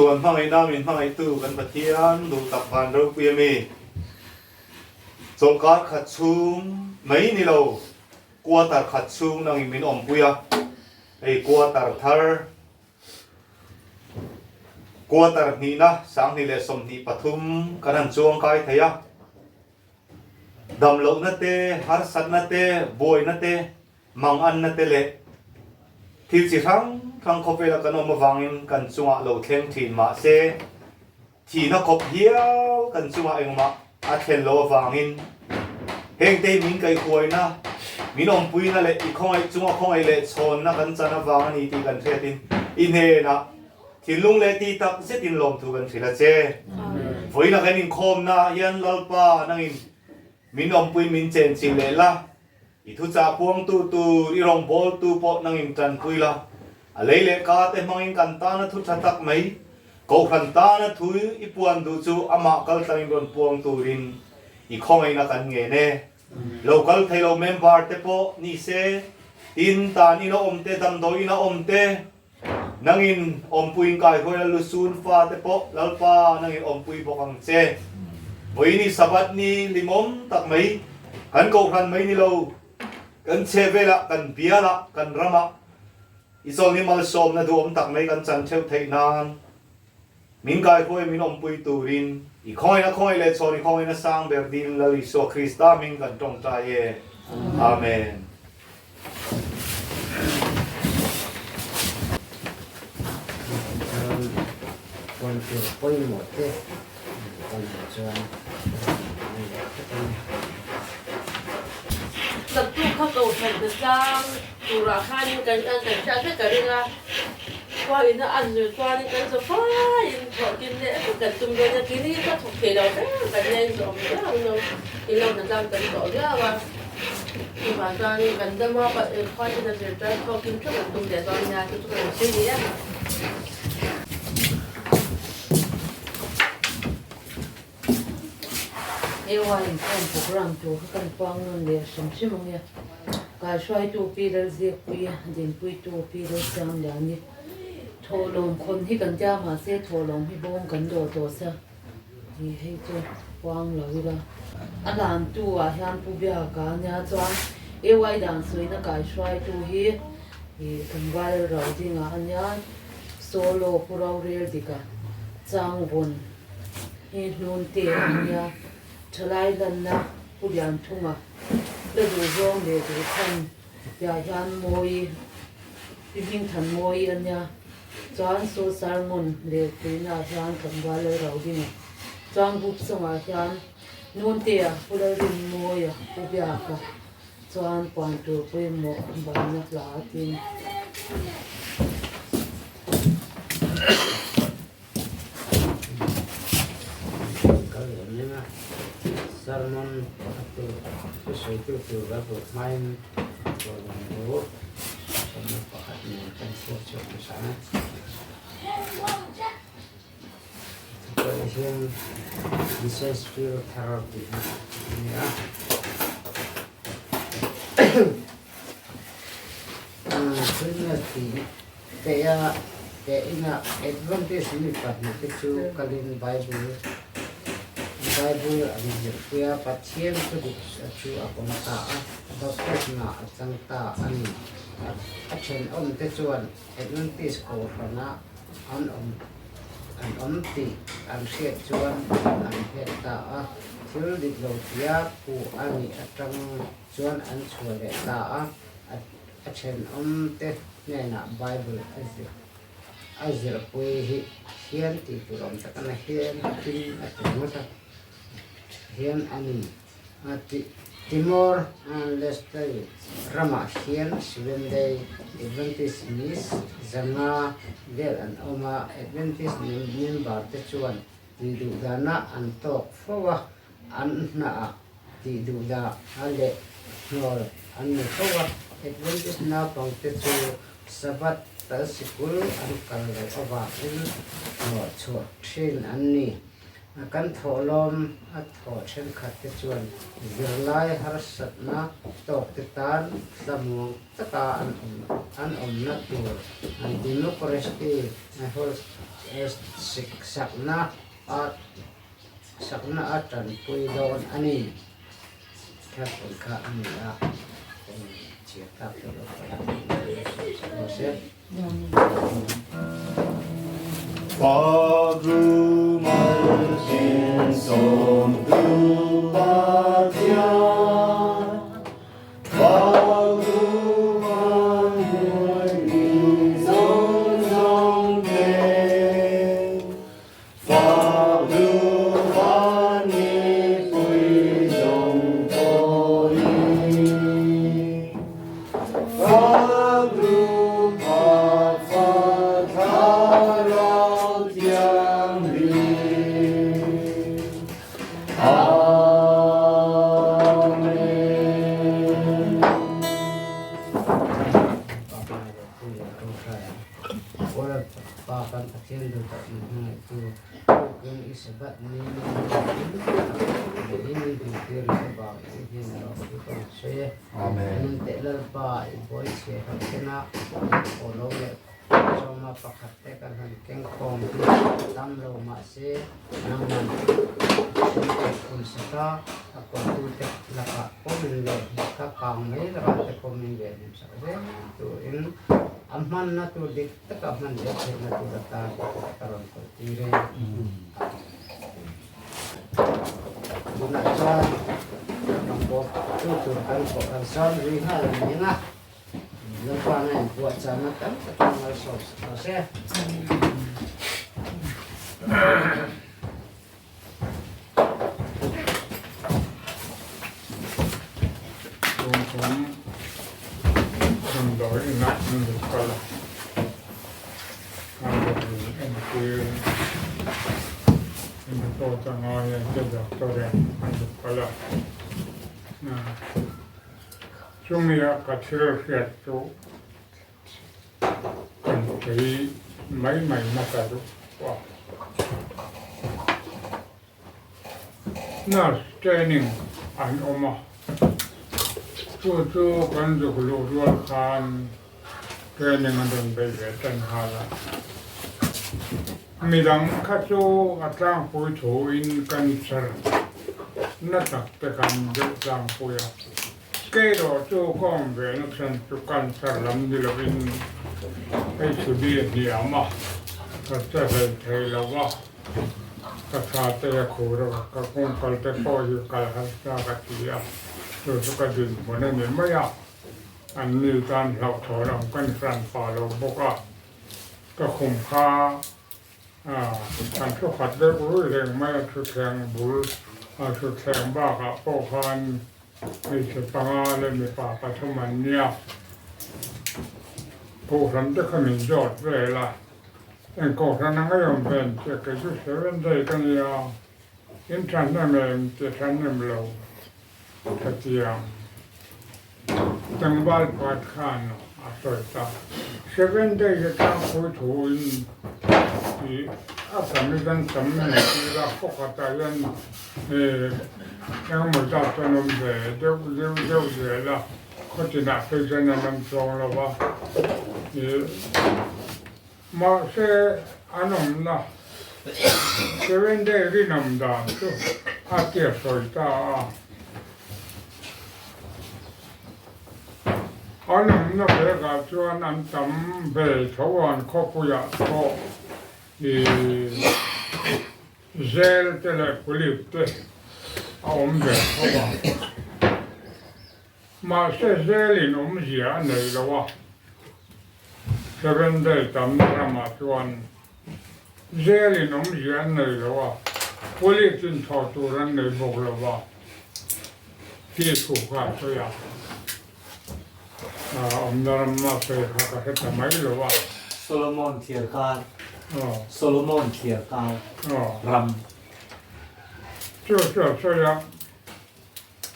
Chatuan hmangaihna min hmangaihtu kan Pathian duhtak van ropui a mi. Chawlhkar khat chhung mai ni lo, quarter khat chhung nangin min awmpui a, hei quarter thar, quarter hnihna 2023 kan han chuang kai thei a. Damlohna te, harsatna te, buaina te, Manganna te leh thil chi hrang hrang khawvela kan awm avangin kan chungah lo thleng thin mahse, thihna khawp hial kan chungah engmah a thlen lo avangin hengte hi min kaihhuaina, min awmpuina leh i khawngaih chunga khawngaih leh chhawnna kan chan avang a ni tih kan hriatin i hnenah thinlung leh ti tak zetin lawmthu kan hrilh a che. Vawiina kan inkhawmnaah hian Lalpa nangin min awmpui min chenchilh leh la. I thuchah puangtu tur, i rawngbawltu pawh nangin tanpui la. A lei leh ka te hmangin kan tana thu tha tak mai, Kohhran tana thu i puan duh chu amah kaltlangin rawn puang turin i khawngaihna kan ngen e. Lo kal thei lo member te pawh ni se, tin tan ina awm te, damdawi ina awm te, nangin awmpuiin kaihuai la lusun fa te pawh Lalpa nangin awmpui bawk ang che. Vawiini Sabbath ni limawm tak mai, kan kohhran mai ni lo, kan chhe velah, kan bialah, kan ramah i chawlhni malsawmna duhawm tak mai kan chan theuh theih nan min kaihuai min awmpui turin i khawngaihna khawngaih leh chhawn i khawngaihna sang ber dil Lal Isua Krista hming kan tawngtai e. Amen. Chuan puan tur pawimawh te kan hmuh chuan a ni leh vek a ni. Naktuk kha kohhran hna tlang turah khanin kan kan kan hriat vek ka ring a, khua ina a zir chuanin kan zawh faiin thawhkim leh vek kan tum dawn a, keini hi ka thawk thei lo ber kan nia in zawh awm viau in lo in lo hna tlang kan tawh viau a. Chuvang chuan kan dam a, khua ina zir chuan thawhkim theuh kan tum leh dawn nia chu chu ka rawn sawi ni e. AY inkhawm program tur kha kan puang nawn leh hrim hrim ang e. Kaihruaitu Pi Lalziakpuii, Dinpuitu Pi Lalsiamliani. Thawhlawm khawn hi kan tia mahse thawhlawm hi bawm kan dawh tawh sia ni hei chu puang lo ila. A lantu ah hian Pu Biaka a nia chuan AY dan sawina kaihruaitu hi ih kan val ro dingah a nia solo Pu Rorel dika Changvawn. Hi hnun te a nia, thalai lanna Pu Lianthunga la duh zawng leh duh chhan piah hian Mawi, Pi Hmingthan Mawi a nia, chuan saw sermon leh tuina hian tlangval Lalrodinga chuan group sawngah hian Nuntea, Pu Lalrinmawia, Pu Biaka chuan puan tur pawimawh banna hla a tin. Kal em em a, sermon a tur thusawitu tur ka hmuh hmain Tawlawm chu sawmna pakhat nen kan chhiar chhuak hmasa a. Chutah hian Mrs. Phil thar tih hi a ni a. Christmas tih Kei-a ke ina Adventist mi pahnihte chu kalin Bible Bible an zirpui a, Pathian thudik chu a pawm ta a, baptisma a chang ta a ni. A thenawmte chuan Adventist kohhrana an awm an awm tih an hriat chuan an hnek ta a, thil dik lo tia puh a nih atang chuan an chhuah leh ta a. A thenawmte hnenah Bible a zir a zirpui hi hian tih tur awm tak a na hian tin a ti ngawt a, hian a ni. Timor Leste ramah hian Seventh-day Adventist mi zanga vel an awm a, Adventist member te chuan tih duh dana an tawk fo a, an hnaah tih duh dah a leh hnawl an ni fo a. Adventist naupangte chu Sabbath tal sikul an kal loh avangin hnawh chhuah thin an ni. Kan thawhlawm a thawh thenkhat te chuan zirlai harsatna tawk te tan thlamuang taka an an awmna tur democracy sakna a sakna a tanpui dawn a ni. Thlalpui kha a ni a, chhiar tlak tawh lo pawh a ni. Pa kan Pathian duhtak min hmangaihtu tukin i Sabbath ni min hmangaihtu leh min hmuhtir leh avangin i hnenah ropui ka rawn sawi e. Nun teh Lalpa i buai chhia hlauh chena aw lo leh sawma pakhat te kan han keng khawm hi tam lo mahse nangman min pek khum sak a, a kawltute lakah pawh min leh ka kang mai lakah te pawh min leh hlim sak zel turin a hmanna tur dik taka hman zel theihna tur atan ka rawn kawlh tir e. Tunah chuan kan bawk tu tur kan kawh kan sawm zui nghal a ni ang a, Lalpa na inpuahchahna tam takin malsawm sak rawh se. Tun kum damdawi inah an lo kal a, an rawn entir report a ngai a te doctor in an lo kal a, chumi a ka thil hriat chu kan sawi mai mai hmasa duh a. Nurse training an awm a, chu chu kan zuk luh rual khan training an rawn beih ve tan nghal a. Midang kha chu a tlangpui thuin cancer na tak te kan deuh tlangpui a, kerawh chu ka awm ve na chhan chu cancer lam ni lovin hei chhudi a hniam a, ka che hlei thei lo va. Ka tha te a khur a, ka kawng kal te pawh hi kal harsa ka ti a, chu chu ka dinhmun a ni mai a, an ni tan hlauhthawn ang ka ni hran pah lo bawk a, ka khum kha kan thu khat deuh rui reng mai a, thutthleng bul a thutthleng bakah pawh khan hmeichhe panga leh mipa pathum an nia, kohhran te kha min zawt vel a. Eng kohhran ang ei awm ven che kei chu seven day ka nia, in thahnem em che thahnem lo ka ti ang. Tlangval pakhat khan a sawi ta, seven day hi tlangpui thu in i a tam hi kan tam min tir a, khaw khatah hian engemaw zat chuan awm ve deuh deuh deuh zel a. Khaw tinah phei chuan an awm chuang lo va, mahse an awmna Seven Day rinawm dan chu a tia sawi ta a. An awmna vekah chuan an tam ve tho a, an khawpuiah pawh zel te leh police te a awm ve tho a. Mahse zelin awmzia a nei lo a, Seven Day tamna ramah chuan zelin awmzia an nei lo a, police in thawh tur an nei bawk lo va tih thu kha a sawi a, awmna ram a sawi kha ka hre ta mai lo a. Solomon thliarkar, Solomon thliarkar ram. Chu chu a sawi a.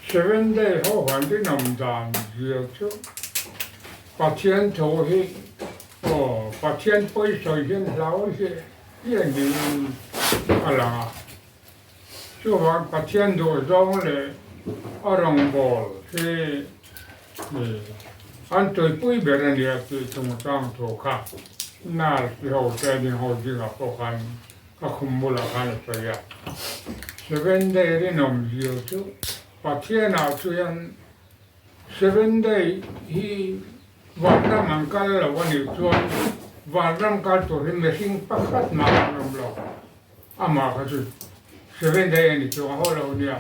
Seven Day ho han rinawm dan zia chu Pathian thu hi aw Pathian pawisawi hian hlau hi hi niin a lang a. Chuvang Pathian duhzawng leh a rawngbâwl hi an tuipui ber a nia tih chungchang thu kha nurse ho training ho zingah pawh khan ka khum bulah khan a sawi a. Seven day rinawm zir chu Pathianah chuan Seven day hi vanram an kal lo a nih chuan vanram kal tur hi mihring pakhat mah an awm lo. Amah kha chu Seven day a ni chuang hauh lo nia.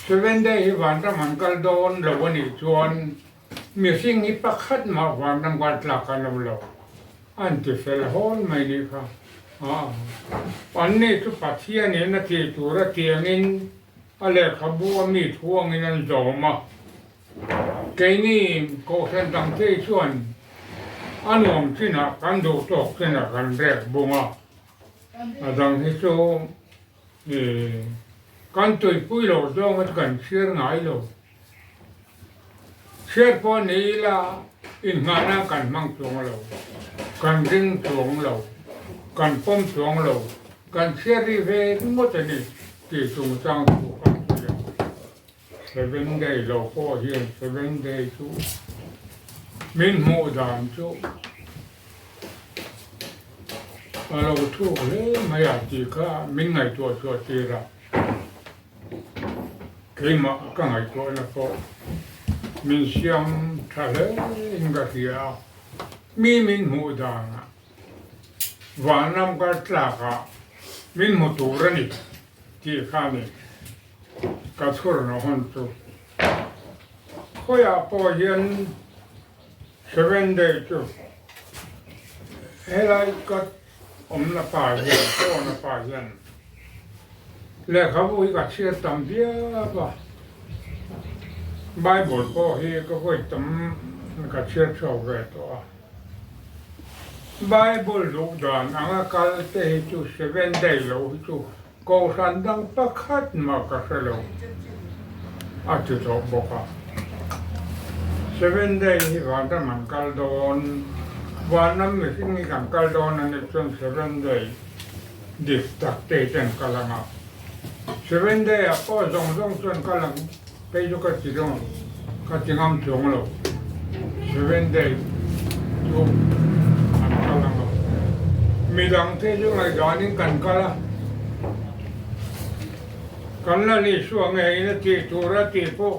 Seven day hi vanram an kal dawn lo a nih chuan mihring hi pakhat mah vanram kal tlak an awm lo. An ti fel hawn mai nih kha. Anni chu Pathianin a tih tur a tiangin A lehkhabu a mi thu angin an zawm a, keini Kohhran dangte chuan a nuam chinah kan duh tawk chinah kan rek bung a, a dang hi chu kan tuipui loh zawnga chu kan chhiar ngai lo. Chhiar pawh ni ila inngahna kan hmang chuang lo, kan ring chuang lo, kan pawm chuang lo, kan chhiar ri ve ringawt a ni tih chungchang thu kan sawi a. Seven day lo pawh hian seven day chu min hmuh dan chu a lo thuk hle mai a tih kha min ngaihtuah chhuah tir a. Keimah ka ngaihtuahna pawh min siam tha hle in ka hria a, mi min hmuh danah vanram kar tlakah min hmu tur a ni tih kha a ni. Ka chhurna hawn chu khawiah pawh hian Seven Day chu helai ka Awmna pa hian, Tawna pa hian lehkhabu hi ka chhiar tam viau a, Bible pawh hi ka vawi tam ka chhiar chhuak ve tawh a. Bible duh dan anga kal te hi chu seven day lo hi chu kohhran dang pakhat mah ka hre lo a ti tawh bawk a. Seven day hi vanram an kal dawn, vanram mihring hi kan kal dawn a nih chuan seven day dik tak te hi chuan kal ang a. Seven day ah pawh zawng zawng chuan kal ang phei chu ka ti dawn, ka ti ngam chuang lo. Seven day chu an kal ang a. Midang te chu ngaihdanin kan kal a. Kan la ni suah ngeiin a tih tur a tih pawh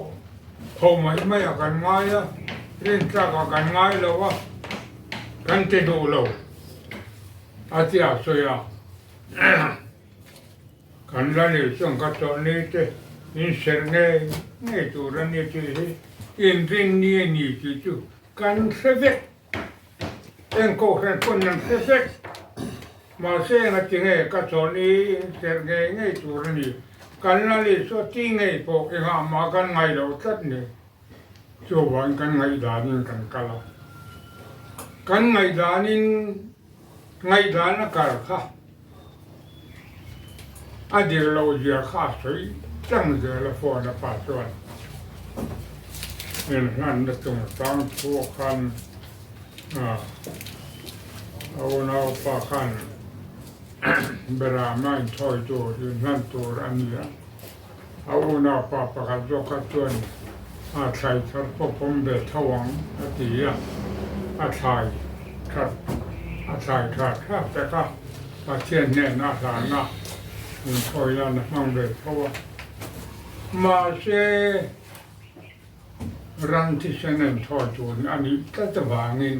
ho mai mai a kan ngai a, rintlak ah kan ngai lo a, kan ti duh lo a ti a sawi a. Kan la ni chuan ka chawlhni te in serh ngei ngei tur a ni tih hi inrin ni a ni tih chu kan hre vek. Eng kohhran pawn an hre vek. Mahse engati nge ka chawlhni serh ngei ngei tur a ni. Kan la ni chu a ti ngei pawh engah mah kan ngaih loh tlat ni. Chuvangin kan ngaihdanin kan kal a. Kan ngaihdanin ngaihdan a kal kha a dir loh zia kha a sawi tlang zel a phone a pa chuan inhlanna chungchang thu khan a unaupa khan Berama inthawi tur inhlan tur a ni a, a unaupa pakhat zawk kha chuan a thlai thar pawh pawm ve tho ang a ti a, a thlai that a thlai tha tha te kha Pathian hnenah a hlan a, inthawi nan a hmang ve tho a. Mahse, ran thisen a inthawi tur a nih tlat avangin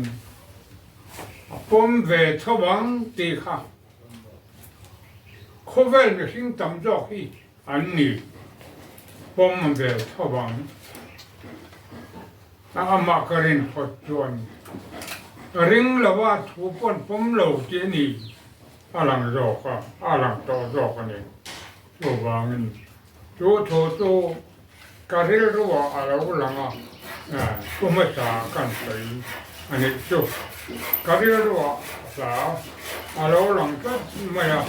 a pawm ve tho ang tih kha khawvel mihring tam zawk hi an ni pawm ve tho ang. A amah ka rin phawt chuan ring lo a thu pawn pawm lo tih a ni a lang zawk a, a lang tawh zawk a ni. Chuvangin chu thu chu ka rilru ah a lo lang a, thu hmasa kan sawi a nih chu. Ka rilru ah hla a lo lang tlat mai a,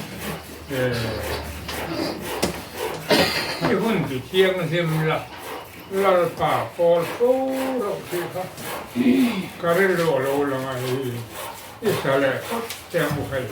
i hun ti thianghlim la. Lalpa pawl fo reuh tih kha ka rilru a lo lang a hei i sa leh phawt che ang u hei.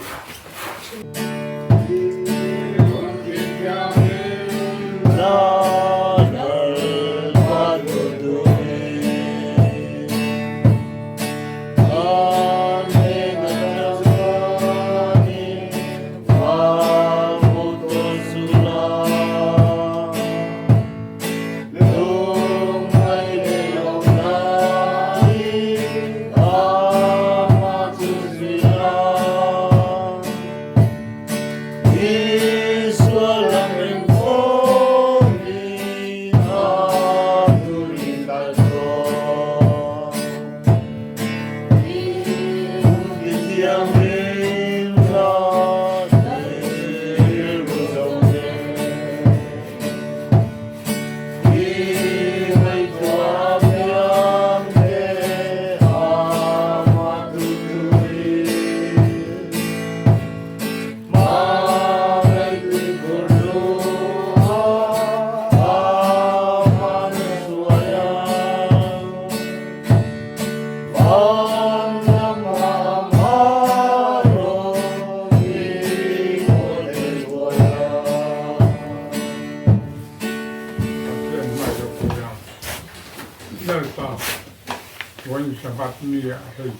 Sabbath ni ah hei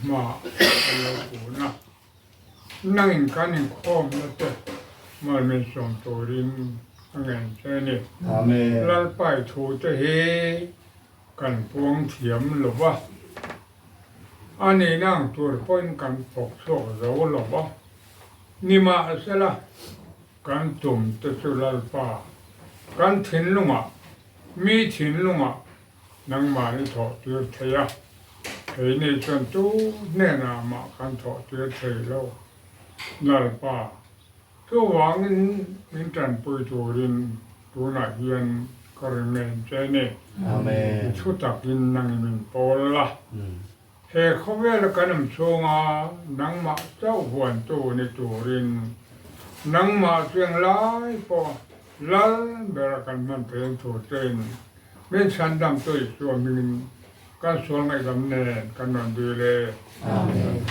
hma kan lo kun a, nangin kan inkhawmna te mal min sawm turin ka ngen che a ni. Amen. Lalpai thu te hi kan puang thiam lo va, a nihna ang tur pawhin kan thawk chhuak zo lo va, nimahsela kan tum te chu Lalpa kan thinlungah mi thinlungah nangmahni thawh tir thei a, keini chuan tu hnenah mah kan thawh tir thei lo. Lalpa, chuvangin min tanpui turin tunah hian ka ring che ni. Amen. I thu takin nangin min pawl la. He khawvela kan awm chhunga nangmah chauh huantu ni turin nangmah chiang lai pawh Lal bera kan hman theih thu tein min chhandam tu Isua hmingin kan sual ngaihdam nen kan rawn dil e. Amen.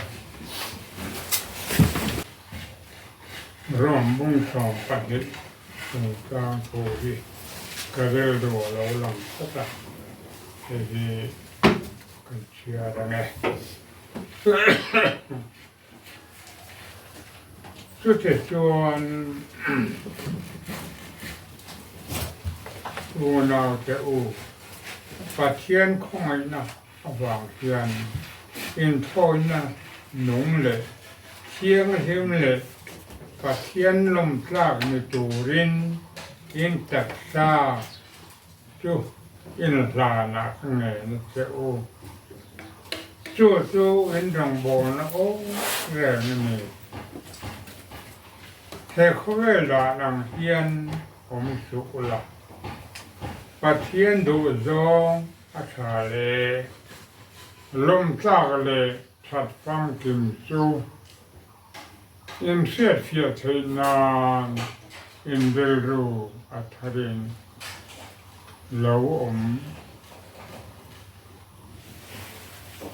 Rom bung 12 chungchang thu hi ka rilru a lo lang tlat a, hei hi kan chhiar ang e. Chutichuan unaute u, Pathian khawngaihna avang hian inthawina nung leh thianghlim leh Pathian lawmtlak ni turin in taksa Chu inhlanah ka ngei na che u. Chu chu in rawngbawlna awm reng a ni. He khawvelah ang hian awm suh ula, Pathian duhzawng a tha leh lawmtlak leh that famkim chu in hriatfiah theih nan in rilru a tharin lo awm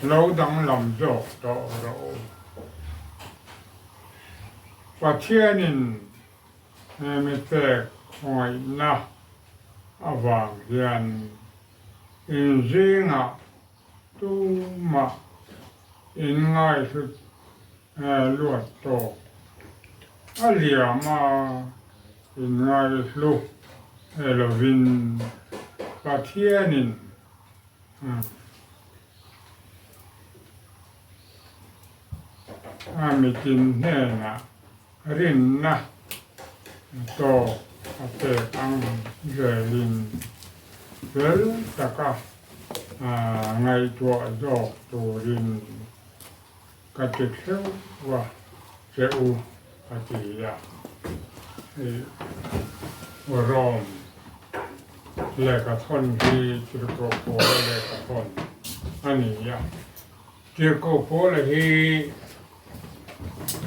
lo danglam zawk tawh rawh u. Pathianin he mi pek khawngaihna avang hian in zingah Tumah in ngaihhlut luat tawk a liam a, in ngaihlu lovin Pathianin a mitin hnenah rinna tawk a pek ang zelin fel taka ngaihtuah zawk turin ka ti hreuh va che u a ti a. Hei Rome lehkhathawn hi Tirhkoh Paula lehkhathawn a ni a. Tirhkoh Paula hi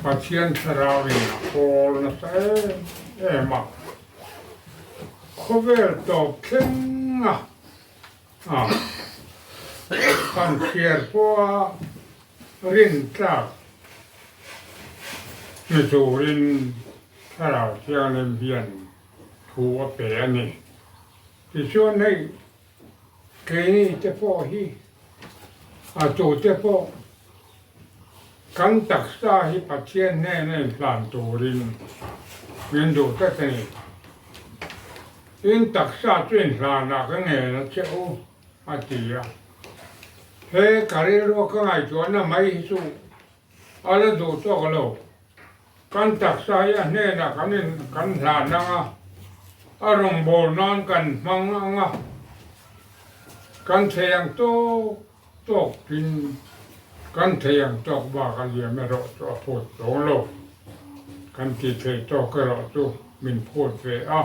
Pathian thlarau in a pawl nasa em em a, khawvel tawp thleng a kan chhiar pawha rin tlak ni turin Thlarau Thianghlim hian thu a pe a ni. Tichuan hei keini te pawh hi a tute pawh Kan taksa hi Pathian hnena inhlan turin min duh tlat a ni. In taksa chu inhlanah ka ngen a che u, a ti a. He ka rilrua ka ngaihtuahna mai hi chu a la duh tawk lo. Kan taksa hi a hnenah kan in kan hlan ang a, a rawngbâwl nan kan hmang ang a, kan thei ang tawk Tawkin kan thei ang tawk bak a liam erawh chu a phut tawng lo. Kan ti thei tawk erawh chu min phut ve a.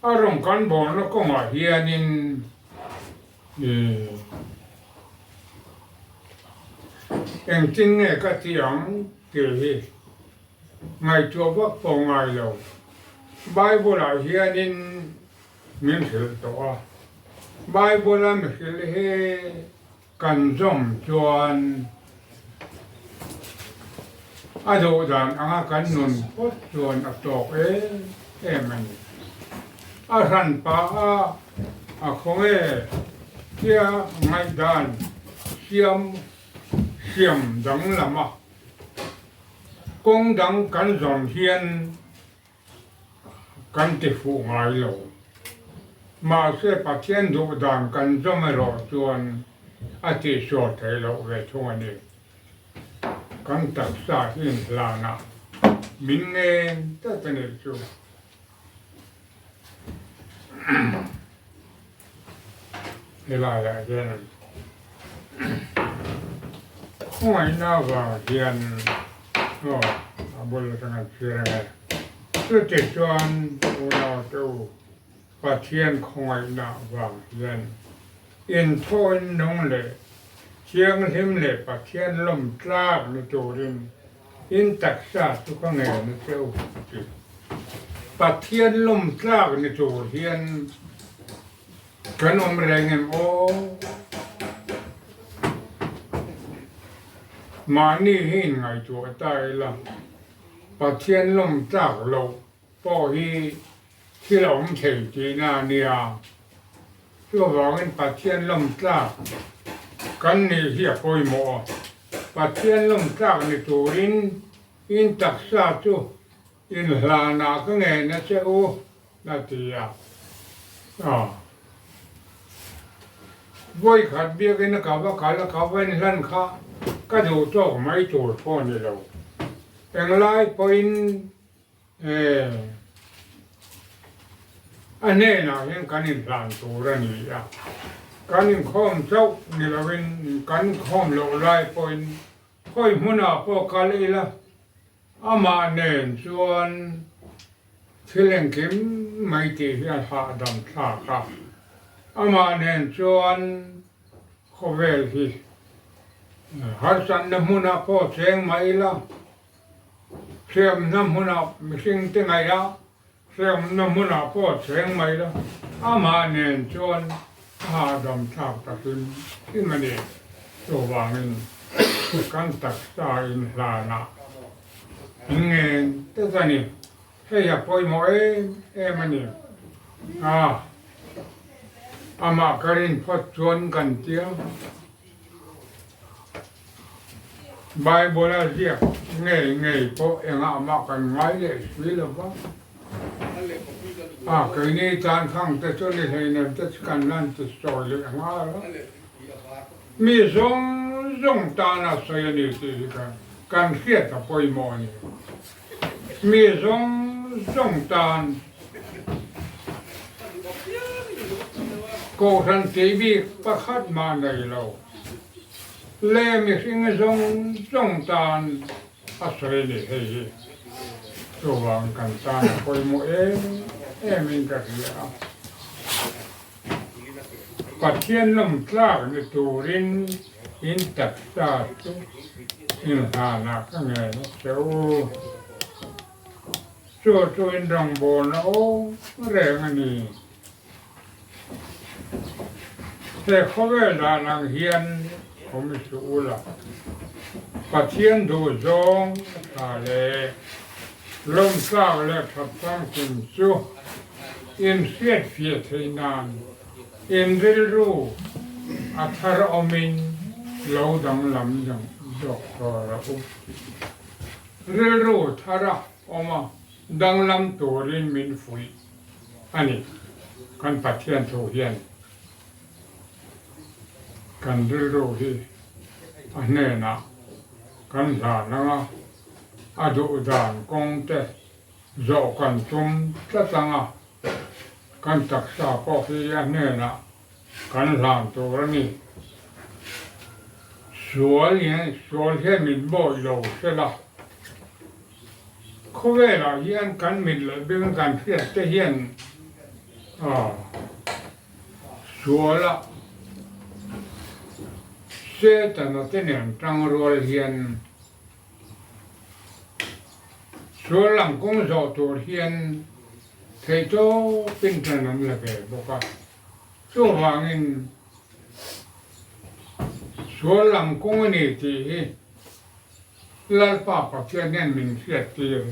A rawn kan bawlna kawngah hianin ih engtin nge ka ti ang tih hi ngaihtuah vak pawh ngai lo. Bible-ah hianin Min hrilh tawh a. Bible-a mi hrilh hi kan zawm chuan a duh dan anga kan nun phawt chuan a tawk em em a ni. A hran pah a, a khaw nge tia ngaihdan. siam siam danglam a, kawng dang kan zawn hian kan ti fuh ngai lo. Mahse Pathian duh dan kan zawm erawh chuan a tihsual theih loh ve thung a ni. Kan taksa hi inhlanah min ngen tlat a nih chu. Helaiah hian khawngaihna avang hian aw a bul atang an thlir ang e. Chuti chuan unaute u Pathian khawngaihna avang hian inthawhin nung leh thianghlim leh Pathian lawm tlak ni turin In taksa chu ka ngen a che u ti. Pathian lawm tlak ni tur hian kan awm reng em aw? Mahni hi inngaihtuah ta ila, Pathian lawm tlak loh pawh hi thil a awm thei tihna a nia. Chuvangin Pathian lawm tlak kan nih hi a pawimawh a. Pathian lawm tlak ni turin in taksa chu inhlanah ka ngen a che u, a ti a. Vawikhat biakin a kava kal a kava inhlan kha ka duh tawk mai tur pawh a ni lo. Englai pawhin E, a hnenah hian kan inhlan tur a ni a, kan inkhawm chauh ni loin kan khawm loh lai pawhin khawi hmunah pawh kal ila, amah nen chuan thil engkim mai tih hi a hahdam thlak a, amah nen chuan khawvel hi harsatna hmunah pawh cheng mah ila, Hriamna hmunah mihring te ngaih a, hriamna hmunah pawh cheng mai la, amah nen chuan a hahdam thlak takin hlim a ni. Chuvangin kan taksa inhlanah ngen tek a ni. Hei a pawimawh em em a ni. A, amah ka rin phawt chuan kan tia. Bible a ziak ngei ngei pawh engah mah kan ngai leh si lo va. A, keini tan khang te chu ni hleinem te chu kan lan ti sawi leh nghal a. Mi zawng zawng tana sawi a ni tih hi kan kan hriat a pawimawh a ni. Mi zawng zawng tan Kohhran tih bik pakhat mah nei lo. Le mihring zawng zawng tan a sawi a ni hei hi. Chuvang kan tan a pawimawh em em in ka hria a. Pathian lawm tlak ni turin in taksa chu inhlanah ka ngen a che u. Chu chu in rawngbawlna awm reng a ni. He khawvel dan ang hian awm i suh ula, Pathian duh zawng a tha leh lawmtlak leh that famkim chu in hriatfiah theih nan in rilru a thar awmin lo danglam zawk tawh rawh u. Rilru thar a awm a, danglam turin min fuih a ni. Kan Pathian thu hian kan rilru hi a hnenah kan hlan ang a, a duh dan kawng te zawh kan tum tlat ang a, kan taksa pawh hi a hnenah kan hlan tur a ni. Sual hian sual hian min bawi lo sela, khawvelah hian kan mit leh beng kan hriat te hian suala Setana te nen tangrual hian Sual lam kawng zawh tur hian theihtawpin tan an la ve bawk a. Chuvangin sual lam kawng a ni tih hi Lalpa Pathian hian min hriattir.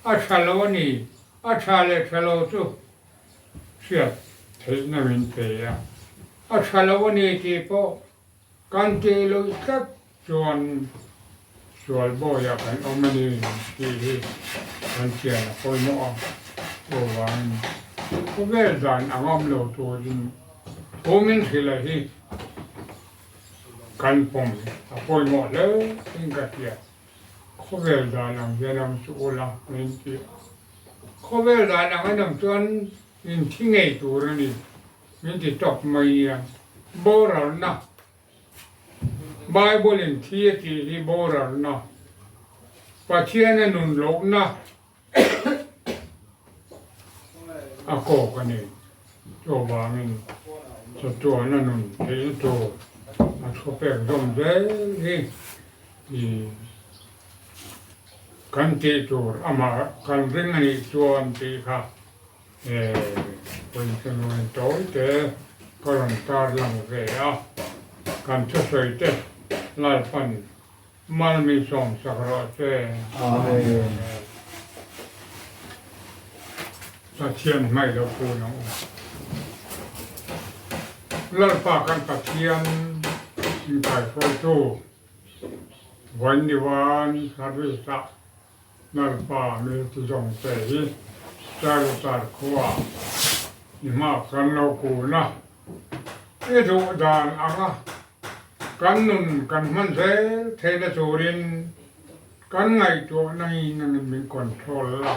A tha lo a ni, a tha leh tha lo chu hriat theihna min pe a. A tha lo a ni tih pawh. Kan tih luih tlat chuan sual bawiah kan awm a ni tih hi kan chian a pawimawh a, chuvangin khawvel dan ang awm lo turin thu min hrilh a hi kan pawm a pawimawh hle in ka hria. Khawvel dan ang hian ang chu ula min ti a, khawvel dan ang an awm chuan in thi ngei tur a ni. Min ti tawp mai nia. Boralna, Bible in thi a tih hi boralna, Pathian a nun lohna a kawk a ni. Chuvangin chatuana nun theihna tur a thu pek zawm zel hi i kan tih tur amah kan ring a nih chuan tih kha Puitling tawi te ka rawn tar lang ve a, kan thusawi te Lalpan mal min sawm sak rawh se. Amen. Pathian hmaih lo pun ang u. Lalpa kan Pathian min kaihruaitu Vainivan Service-ah Lalpa mi ti zawng te hi Chailutar khua i hma kan lo kun a, i duh dan anga kan nun kan hman zel theihna turin kan ngaihtuahna hi nangin min control la,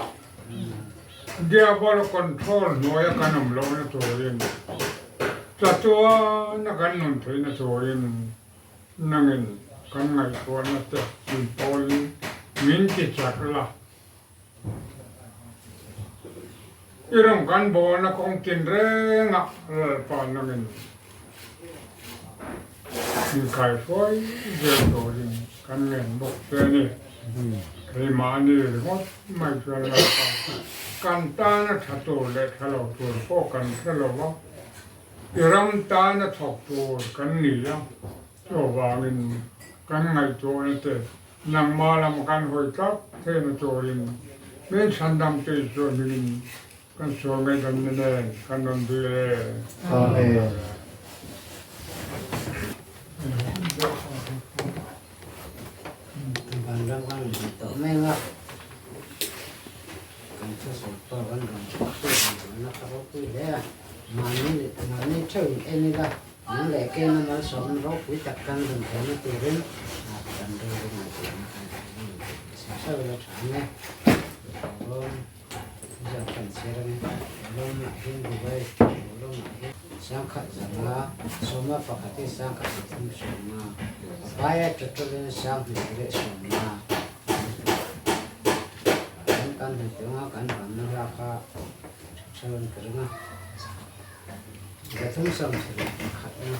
Diabol control hnuaia kan awm lohna turin chatuana kan nun theihna turin Nangin kan ngaihtuahna te min pawlin min ti chak la. I rawng kan bawlna kawng tinrengah Lalpa nangin min kaihruai zel turin kan ngen bawk che a ni. Keimahni ringawt mai chuan Lalpa kan tana tha tur leh tha lo tur pawh kan hre lo va. I ram tana thawk tur kan ni a, chuvangin kan ngaihtuahna te nangmah lam kan hawi tlat theihna turin min chhandam tih chu hmingin kan sual ngaihdamna nen kan rawn dil e. Amen. Vanram kan rawn hmu tawh mai ang a, kan thusawi pawh kan rawn hmuh na ka ropui hle a. Mahni leh mahni theuh in en ila, nang leh keina malsawmna ropui tak kan rawn theihna turin kan rilru ngaihtuahna kan chhe theuh ila tha ang e. Lawm zan kan chhiar ang e. Lawmah hian Dubai lawmah hian sangkhat zanga sawma pakhat hi sangkhat pathum sawmnga a vaia total in sanghnih leh sawmnga kan hmu tawh ang a kan vanna hla kha Chuan ka ring a, pathum 70 pakhatna.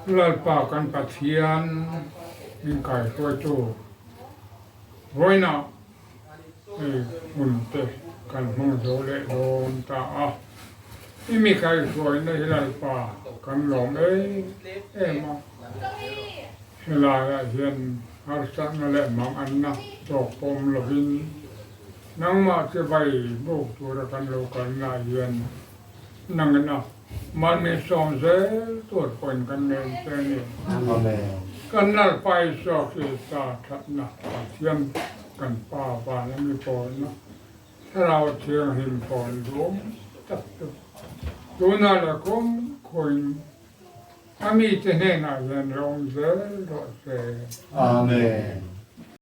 Lalpa kan Pathian min kaihruaitu vawiinah hei hmun te kan hmang zo leh dawn ta a. I mi kaihruaina hi Lalpa kan lawm em em a. Helaiah hian harsatna leh manganna tawk pawm lovin nangmah chibai buk tura kan lo kalnaah hian nangina mahni sawm zel tur pawhin kan nei che a ni. Kan Lalpa Isua Krista thatna Pathian kan Pa vana mi pawlna Thlarau Thianghlim pawl duhawm tak chu tunah leh kawng khawiin a mite hnenah hian lo awm zel rawh se. Amen.